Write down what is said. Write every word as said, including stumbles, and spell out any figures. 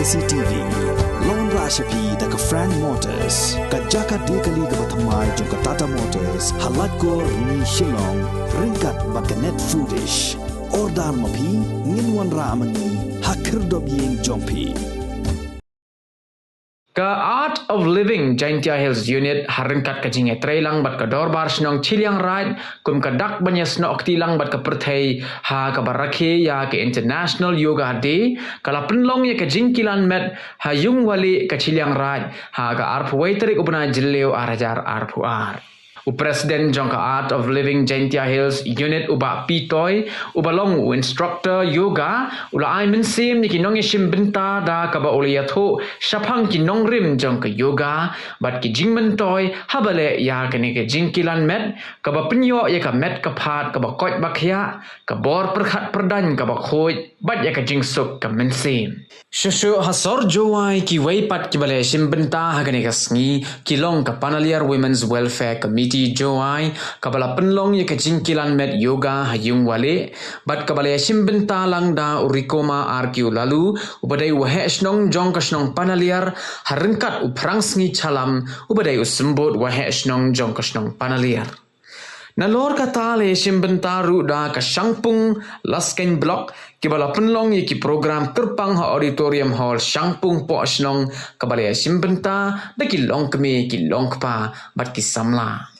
C T V. Long ra sha phi da ka Frank Motors, ka jaka de kali kaba thymmai jong ka Tata Motors ha Laitkor, Rni, Shillong, ryngkat bad ka Net Foodish. Order ma phi, ngin wanrah ma ngi ha khyrdop ïing jong phi. Ka Art of Living Jaintia Hills Unit ha ryngkat ka jingïatreilang bad ka Dorbar Shnong Chilliangraij kum ka dak ban ïasnoh kti lang bad ka pyrthei ha kaba rakhe ïa ka International Yoga Day, ka la pynlong ïa ka jingkilan met ha Yungwali ka Chilliangraij ha ka arphew wei tarik u bnai Jylliew ar hajar arphew ar. U President jong ka Art of Living Jaintia Hills Unit u Bah P Toi, uba long u instructor yoga, u la ai mynsiem ïa ki nongïashim bynta da kaba u la ïathuh shaphang ki nongrim jong ka yoga bad ki jingmyntoi haba leh ïa kane ka jingkilan met, kaba pynïoh ïa ka met ka phad kaba koit ba khiah, ka bor pyrkhat pyrdaiñ kaba khuid bad ïa ka jingsuk ka mynsiem. Shuh shuh ha sor Jowai, kiwei pat kiba la ïashim bynta ha kane ka sngi ki long ka Panaliar Women's Welfare Committee Jowai, kaba la pynlong ïa ka jingkilan met yoga ha Yungwali, bad kaba la ïashim bynta lang da u Rikoma R Q Laloo, uba dei u waheh shnong jong ka shnong Panaliar, ha ryngkat u Phrangsngi Chalam, uba dei u symbud waheh shnong jong ka shnong Panaliar. Nalor kata la ïashim bynta ruh da ka Shangpung Laskein Block, kiba la pynlong ïa ki program kyrpang ha Auditorium Hall Shangpung Pohshnong, kaba la ïashim bynta da ki longkmie, ki longkpa bad ki samla.